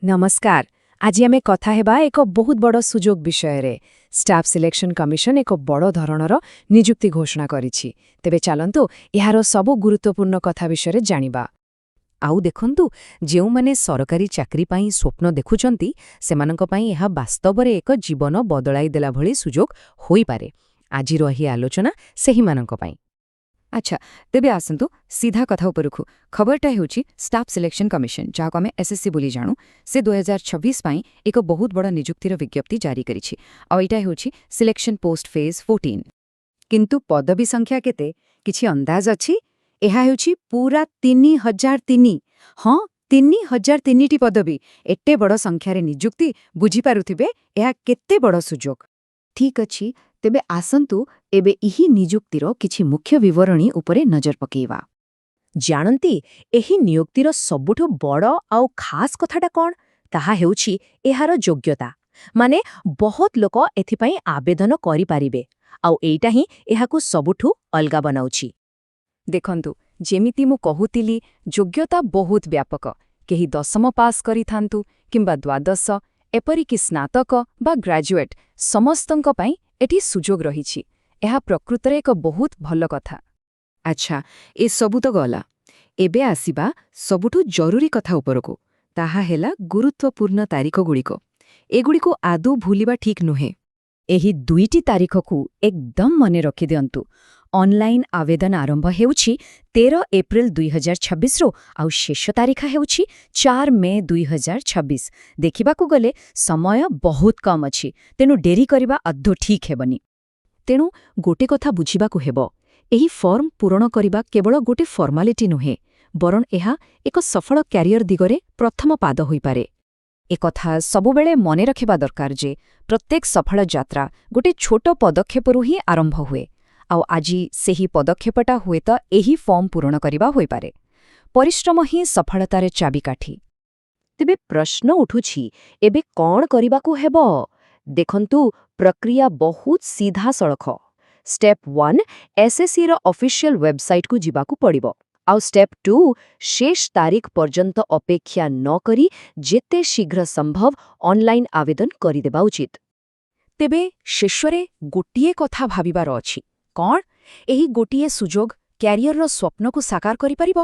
ନମସ୍କାର। ଆଜି ଆମେ କଥା ହେବା ଏକ ବହୁତ ବଡ଼ ସୁଯୋଗ ବିଷୟରେ। ଷ୍ଟାଫ୍ ସିଲେକ୍ସନ୍ କମିଶନ ଏକ ବଡ଼ ଧରଣର ନିଯୁକ୍ତି ଘୋଷଣା କରିଛି। ତେବେ ଚାଲନ୍ତୁ, ଏହାର ସବୁ ଗୁରୁତ୍ୱପୂର୍ଣ୍ଣ କଥା ବିଷୟରେ ଜାଣିବା। ଆଉ ଦେଖନ୍ତୁ, ଯେଉଁମାନେ ସରକାରୀ ଚାକିରି ପାଇଁ ସ୍ୱପ୍ନ ଦେଖୁଛନ୍ତି, ସେମାନଙ୍କ ପାଇଁ ଏହା ବାସ୍ତବରେ ଏକ ଜୀବନ ବଦଳାଇ ଦେଲା ଭଳି ସୁଯୋଗ ହୋଇପାରେ। ଆଜିର ଏହି ଆଲୋଚନା ସେହିମାନଙ୍କ ପାଇଁ। ଆଚ୍ଛା, ତେବେ ଆସନ୍ତୁ ସିଧା କଥା ଉପରକୁ। ଖବରଟା ହେଉଛି, ଷ୍ଟାଫ୍ ସିଲେକ୍ସନ୍ କମିଶନ, ଯାହାକୁ ଆମେ ଏସ୍ଏସ୍ସି ବୋଲି ଜାଣୁ, ସେ 2026 ପାଇଁ ଏକ ବହୁତ ବଡ଼ ନିଯୁକ୍ତିର ବିଜ୍ଞପ୍ତି ଜାରି କରିଛି। ଆଉ ଏଇଟା ହେଉଛି ସିଲେକ୍ସନ୍ ପୋଷ୍ଟ ଫେଜ୍ 14। କିନ୍ତୁ ପଦବୀ ସଂଖ୍ୟା କେତେ, କିଛି ଅନ୍ଦାଜ ଅଛି? ଏହା ହେଉଛି ପୁରା 3003। ହଁ, 3003ଟି ପଦବୀ। ଏତେ ବଡ଼ ସଂଖ୍ୟାରେ ନିଯୁକ୍ତି, ବୁଝିପାରୁଥିବେ ଏହା କେତେ ବଡ଼ ସୁଯୋଗ। ଠିକ୍ ଅଛି, ତେବେ ଆସନ୍ତୁ ଏବେ ଏହି ନିଯୁକ୍ତିର କିଛି ମୁଖ୍ୟ ବିବରଣୀ ଉପରେ ନଜର ପକେଇବା। ଜାଣନ୍ତି, ଏହି ନିଯୁକ୍ତିର ସବୁଠୁ ବଡ଼ ଆଉ ଖାସ୍ କଥାଟା କ'ଣ? ତାହା ହେଉଛି ଏହାର ଯୋଗ୍ୟତା। ମାନେ ବହୁତ ଲୋକ ଏଥିପାଇଁ ଆବେଦନ କରିପାରିବେ, ଆଉ ଏଇଟା ହିଁ ଏହାକୁ ସବୁଠୁ ଅଲଗା ବନାଉଛି। ଦେଖନ୍ତୁ, ଯେମିତି ମୁଁ କହୁଥିଲି, ଯୋଗ୍ୟତା ବହୁତ ବ୍ୟାପକ। କେହି ଦଶମ ପାସ୍ କରିଥାନ୍ତୁ କିମ୍ବା ଦ୍ୱାଦଶ, ଏପରିକି ସ୍ନାତକ ବା ଗ୍ରାଜୁଏଟ୍, ସମସ୍ତଙ୍କ ପାଇଁ ଏଠି ସୁଯୋଗ ରହିଛି। ଏହା ପ୍ରକୃତରେ ଏକ ବହୁତ ଭଲ କଥା। ଆଚ୍ଛା, ଏସବୁ ତ ଗଲା। ଏବେ ଆସିବା ସବୁଠୁ ଜରୁରୀ କଥା ଉପରକୁ। ତାହା ହେଲା ଗୁରୁତ୍ୱପୂର୍ଣ୍ଣ ତାରିଖଗୁଡ଼ିକ। ଏଗୁଡ଼ିକୁ ଆଦୌ ଭୁଲିବା ଠିକ୍ ନୁହେଁ। ଏହି ଦୁଇଟି ତାରିଖକୁ ଏକଦମ ମନେ ରଖିଦିଅନ୍ତୁ। ଅନଲାଇନ୍ ଆବେଦନ ଆରମ୍ଭ ହେଉଛି 13 ଏପ୍ରିଲ 2026ରୁ, ଆଉ ଶେଷ ତାରିଖ ହେଉଛି 4 ମେ 2026। ଦେଖିବାକୁ ଗଲେ ସମୟ ବହୁତ କମ୍ ଅଛି, ତେଣୁ ଡେରି କରିବା ଆଦୌ ଠିକ୍ ହେବନି। ତେଣୁ ଗୋଟେ କଥା ବୁଝିବାକୁ ହେବ। ଏହି ଫର୍ମ ପୂରଣ କରିବା କେବଳ ଗୋଟେ ଫର୍ମାଲିଟି ନୁହେଁ, ବରଂ ଏହା ଏକ ସଫଳ କ୍ୟାରିୟର ଦିଗରେ ପ୍ରଥମ ପାଦ ହୋଇପାରେ। ଏକଥା ସବୁବେଳେ ମନେ ରଖିବା ଦରକାର ଯେ ପ୍ରତ୍ୟେକ ସଫଳ ଯାତ୍ରା ଗୋଟେ ଛୋଟ ପଦକ୍ଷେପରୁ ହିଁ ଆରମ୍ଭ ହୁଏ। ଆଉ ଆଜି ସେହି ପଦକ୍ଷେପଟା ହୁଏତ ଏହି ଫର୍ମ ପୂରଣ କରିବା ହୋଇପାରେ। ପରିଶ୍ରମ ହିଁ ସଫଳତାର ଚାବିକାଠି। ତେବେ ପ୍ରଶ୍ନ ଉଠୁଛି, ଏବେ କ'ଣ କରିବାକୁ ହେବ? ଦେଖନ୍ତୁ, ପ୍ରକ୍ରିୟା ବହୁତ ସିଧାସଳଖ। ଷ୍ଟେପ୍ 1, ଏସ୍ଏସ୍ସିର ଅଫିସିଆଲ ୱେବସାଇଟ୍କୁ ଯିବାକୁ ପଡ଼ିବ। ଆଉ ଷ୍ଟେପ୍ 2, ଶେଷ ତାରିଖ ପର୍ଯ୍ୟନ୍ତ ଅପେକ୍ଷା ନ କରି ଯେତେ ଶୀଘ୍ର ସମ୍ଭବ ଅନଲାଇନ୍ ଆବେଦନ କରିଦେବା ଉଚିତ। ତେବେ ଶେଷରେ ଗୋଟିଏ କଥା ଭାବିବାର ଅଛି। କ'ଣ ଏହି ଗୋଟିଏ ସୁଯୋଗ କ୍ୟାରିୟରର ସ୍ୱପ୍ନକୁ ସାକାର କରିପାରିବ?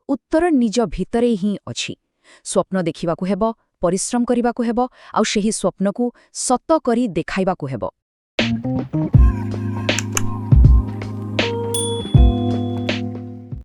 ଉତ୍ତର ନିଜ ଭିତରେ ହିଁ ଅଛି। ସ୍ୱପ୍ନ ଦେଖିବାକୁ ହେବ, ପରିଶ୍ରମ କରିବାକୁ ହେବ, ଆଉ ସେହି ସ୍ୱପ୍ନକୁ ସତ କରି ଦେଖାଇବାକୁ ହେବ।